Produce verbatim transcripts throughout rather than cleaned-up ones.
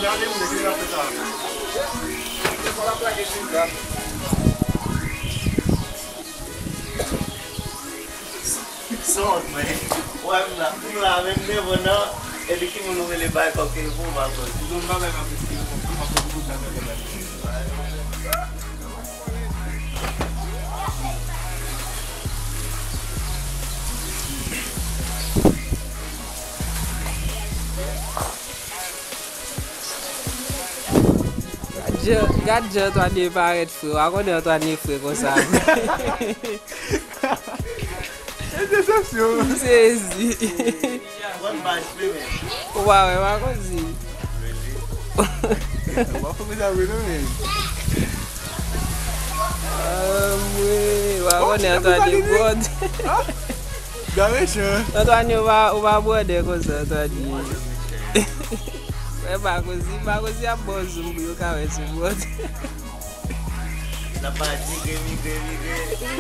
Gade moun ki ap fè sa. Sa wont mwen. Wè m la, m la menm devan nan, epi ki moun ou rele bay kòb telefòn ou pa koz. Ou konn bagay m ap esplike ou, m ap fè tout sa fè bagay. Gad jan, gad jan Antoine parèt fre. W a konnen Antoine fre konsa. E desepsyon. M sezi. Ou pa wè, m pa konn di. Ou pa fè konsa vre non, men. Anmwe, w a konnen Antoine bwòd. Gade chan. Antoine, ou pa, ou pa bwòdè konsa, Antoine. Mwen pa kozi, m pa kozi ap ba w zoom pou yo ka wè sou bwòd. N ap pale migre, migre, migre.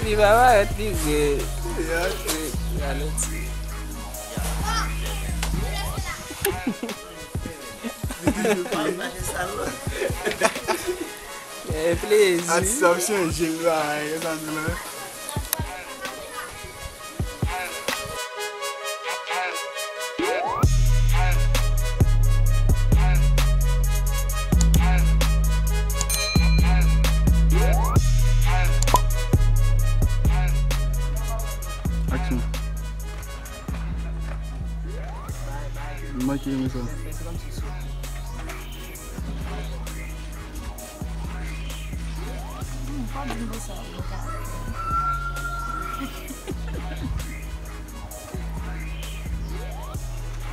Li pa parèt migre. Ralenti. Eh, plezi. Atis ap chanje l la, e sa m di la. Aksyon. M manke renmen sa.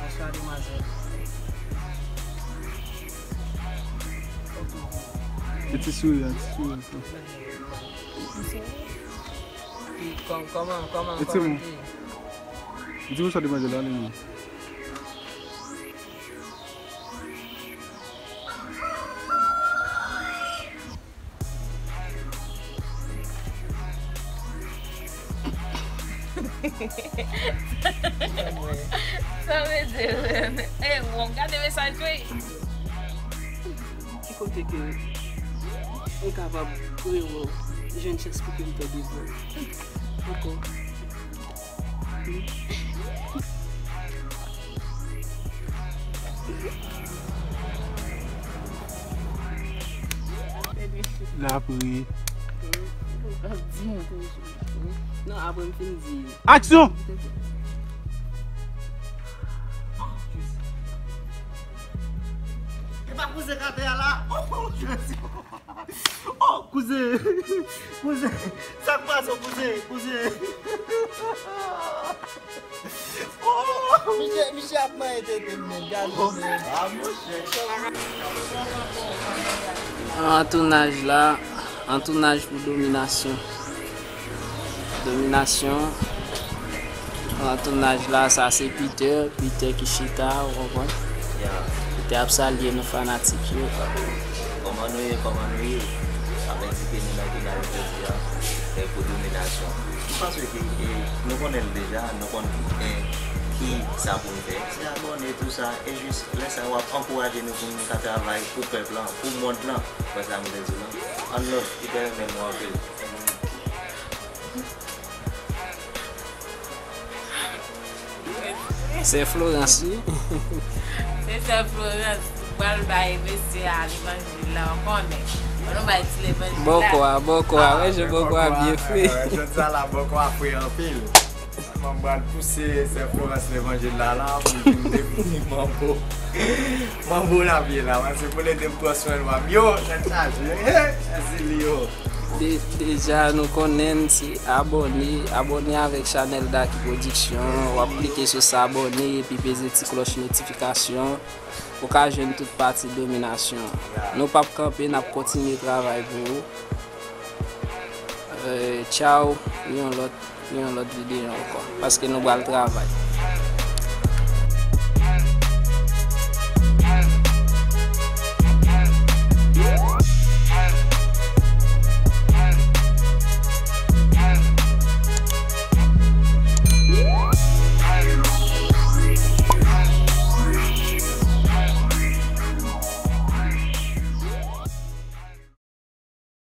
Bonswa, demwazèl. E ti souri a, ti souri a. Kòman, kòman, kòman te ye? Di bonswa demwazèl la, ale non. Sa vle di, e, w ap gade mesaj mwen. Ki kote ke m kapab rewè w, jwenn chans pou ke m tande vwa w ankò? Lapri. Non, apre m fin di. Aksyon! E pa kouzen k atè a la. Oh, Jezi. Oh, kouzen! Kouzen! Sa k pase, kouzen? Kouzen! Oh! Misye, misye ap manyen tete m menm, gade. Oh, men. Ah, monchè. Nan tounaj la, nan tounaj pou dominasyon. Dominasyon. Nan tounaj la, sa se Peter, Peter ki chita, ou konprann? Yeah. Peter ap salye nou fanatik yo. Kòman nou ye, kòman nou ye? Sa vle di ke nou nan tounaj jodi a, e, pou dominasyon. M panse ke, e, nou konnen l deja, nou konn, e, ki sa pou n fè. Se abòne tou sa, e jis lè sa w ap ankouraje nou pou nou ka travay pou pèp lan, pou mond lan. Wè sa m vle di w lan? Ann love, Peter renmen nou anpil. Sè Florence, wi. Se sè Florence, ou pral bay mesye a levanjil la, ou konnen. Bon, nou bay ti levanjil la. Bòkò a, bòkò a, wè jan bòkò a byen fre. Jodi a la, bòkò a fre anpil. Mwen pral pouse sè Florence levanjil la, la, pou l vin devni manbo. Manbo l ap ye la, man, se pou l ede m pran swen l, yo, tèt chaje, he, Chèzili, yo. De-, deja nou konnen n se abòne, abòne avèk chanèl Darky Production, w ap klike sou sa abòne epi peze ti klòch notifikasyon, ou ka jwenn tout pati dominasyon. Nou p ap kanpe, n ap kontinye travay pou ou. Eh, tchaw, yon lòt, yon lòt videyo ankò, paske nou pral travay.